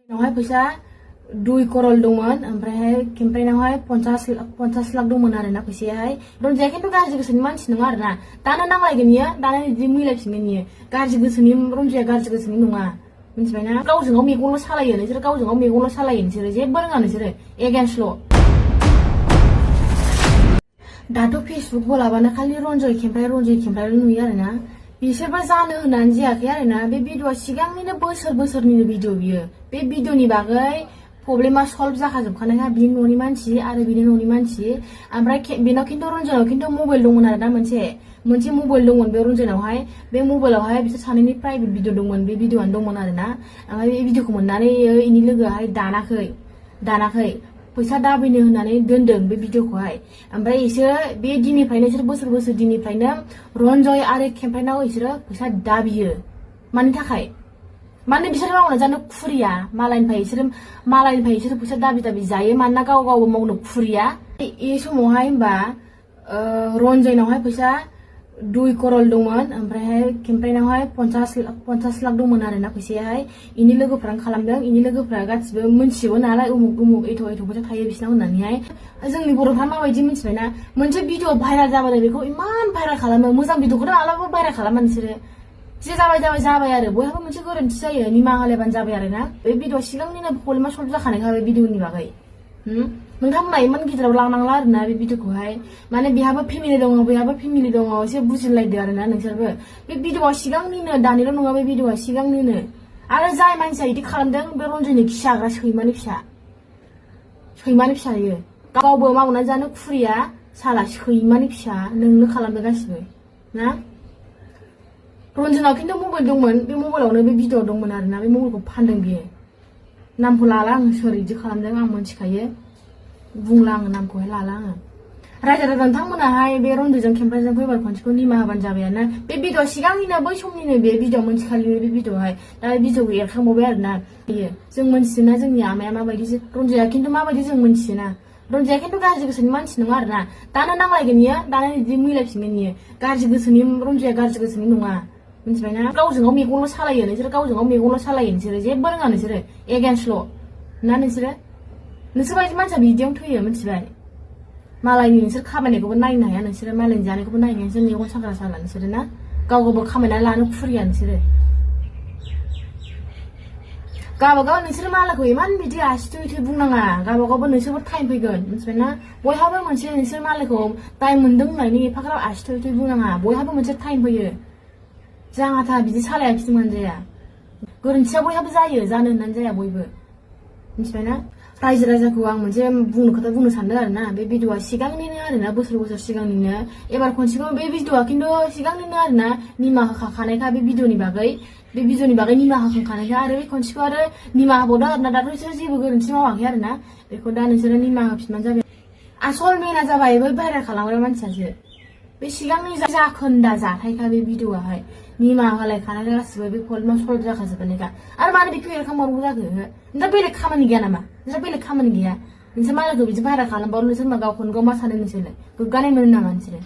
नावहाय फैसा 2 करोड़ दंमोन ओमफ्रायहाय केम्पेइनावहाय 50 लाख दंमोन आरोना फैसायाहाय रनजयआ खिन्थु गाज्रि गोसोनि मानसि नङा आरोना दानो नांलायगोन इयो दानो बिदि मिलायफिनगोन इयो गाज्रि गोसोनि रनजयआ गाज्रि गोसोनि नङा मिथिबायना गावजों गाव मेगनल' सालायो नोंसोर गावजों गाव मेगनल' सालायो नोंसोर जेबो रोङा नोंसोरो एगेन्स्टल' दाथ' फेसबुक बोलाबानो खालि रनजय केम्पेइन नुयो आरोना बिसोरबो जानो होननानै जायाखै आरोना बे भिडिअआ सिगांनिनो बोसोरनिनो भिडिअ बियो बे भिडिअनि बागै प्रब्लेमा सल्भ जाखाजोबखानायखा बिनि न'नि मानसि आरो बिनि न'नि मानसि ओमफ्राय बेनाव खिन्थु रनजयनाव खिन्थु मबाइल दंमोन आरोना मोनसे मबाइल दंमोन बे रनजयनावहाय बे मबाइलावहाय बिसोर सानैनि प्राइभेट भिडिअ दंमोन बे भिडिअआनो दंमोन आरोना ओमफ्राय बे भिडिअखौ मोननानै इनि लोगोआहाय दानाखै फैसा दाबिनो होननानै दोनदों बे भिडिअखौहाय ओमफ्राय इसोर बे दिननिफ्रायनो इसोर बोसोर दिननिफ्रायनो रनजय आरो केम्पेइनाव इसोरो फैसा दाबियो मानि थाखाय माने बिसोर मावना जानो खुरिया मालायनिफ्राय इसोर फैसा दाबि जायो मानोना गाव मावनो खुरिया ए समावहाय होमबा रनजयनावहाय फैसा 2 करोड़ दंमोन ओमफ्रायहाय केम्पेइनावहाय 50 लाख दंमोन आरोना फैसायाहाय इनि लोगोफ्रानो खालामदों इनि लोगोफ्रा गासिबो मिन्थिजोबो नालाय उमुक एथ' फैसा थायो बिसिनाव होननानैहाय जोंनि बर'फ्रा माबायदि मिथिबायना मोनसे भिडिअ भाइराल जाबाथाय बेखौ इमान भाइराल खालामो मोजां भिडिअखौथ' मालाबाबो भाइराल खालामा नोंसोरो जे जाबाय आरो बयहाबो मोनसे गोरोन्थि जायो निमाहा होलायबानो जाबाय आरोना बे भिडिअ सिगांनिनो प्रब्लेमा सल्भ जाखानायखा बे भिडिअनि बागै नोंथांमोना इमान गिदिराव लांनांला आरोना बे भिडिअखौहाय माने बेहाबो फेमिलि दङ एसे बुजिलायदो आरोना नोंसोरबो बे भिडिअआ सिगांनिनो दानिल' नङा बे भिडिअआ सिगांनिनो आरो जाय मानसिया इदि खालामदों बे रनजयनि खि जाग्रा सैमानि फिसा इयो गावबो मावनानै जानो खुरिया साला सैमानि फिसा नोंनो खालामदों गासिबो ना रनजयनाव खिन्थु मबाइल दंमोन बे मबाइलावनो बे भिडिअ दंमोन आरोना बे मबाइलखौ फानदों बियो नामखौ लाला आं सोर इदि खालामदों आं मिथिखायो बुंला आङो नामखौहाय लाला आङो रायजो राजा नोंथांमोनाहाय बे रनजयजों केम्पेइनजों फैबार खनसेखौ निमाहा होबानो जाबाय आरोना बे भिडिअ सिगांनिनो बै समनिनो बे भिडिअ मोनथिखालिनो बे भिडिअहाय दा बे भिडिअखौ एरखांबावबाय आरोना बियो जों मोनथियोना जोंनि आमाया माबायदि रनजयआ खिन्थु माबायदि जों मोनथियोना रनजयआ खिन्थु गाज्रि गोसोनि मानसि नङा आरोना दानो नांलायगोन इयो दानो बिदि मिलायफिनगोन इयो रनजयआ गाज्रि गोसोनि नङा मिथिबायना गावजों गाव मेगनल' सालायो नोंसोर गावजों गाव मेगनल' सालायो नोंसोरो जेबो रोङा नोंसोरो एगेन्स्टल' ना नोंसोर बायदि मानसिया बिदियावनो थैयो मिथिबाय मालायनि नोंसोर खामायनायखौबो नायनो हाया नोंसोरो मालायनि जानायखौबो नायनो हाया नोंसोर मेगन साग्रा नोंसोरो ना गावबो खामायनानै लानो खुरिया नोंसोरो गावबागाव नोंसोर मालायखौ इमान बिदि आसि थुयै बुंनाङा गावबागावबो नोंसोरबो टाइम फैगोन मिथिबायना बयहाबो मोनसे नोंसोर मालायखौ टाइम मोनदों होननायनि एफाग्राब आसि थुयै बुंनाङा बयहाबो मोनसे टाइम फैयो जाहा था बिदि सालायाखिसैमोन जाया गोरोन्थिया बयहाबो जायो जानो होननानै जाया बयबो मिथिबायना रायजो राजाखौ आं मोनसे खोथा बुंनो सानदों आरोना बे भिडिअआ सिगांनिनो आरोना बोसोर सिगांनिनो एबार खनसेखौ बे भिडिअआ खिन्थु सिगांनिनो आरोना निमाहा होखानायखा बे भिडिअनि बागै निमाहा होखानायखा आरो बे खनसेखौ आरो निमाहा होबावदों आरोना दाथ' बिसोर जेबो गोरोन्थि मावाखै आरोना बेखौ दा नोंसोरो निमाहा होफिनबानो जाबाय आसल मेना जाबाय बै भाइरेल खालामग्रा मानसियासो बे सिगांनि जाखोन्दा जाथायखा बे भिडिअआहाय निमाहा होलायखानाय गासिबो बे प्रब्लेमा सल्भ जाखाजोबनायखा आरो मानो बेखौ एरखांबावनांगौ जाखो नोंस्रा बेलेग खामानि गैया नामा नोंसोर मालायखौ बिदि भाइरेल खालामबावो नोंसोर मा गावखौनो गाव मा सानो नोंसोरलाय गोग्गानाय मोनो नामा नोंसोरो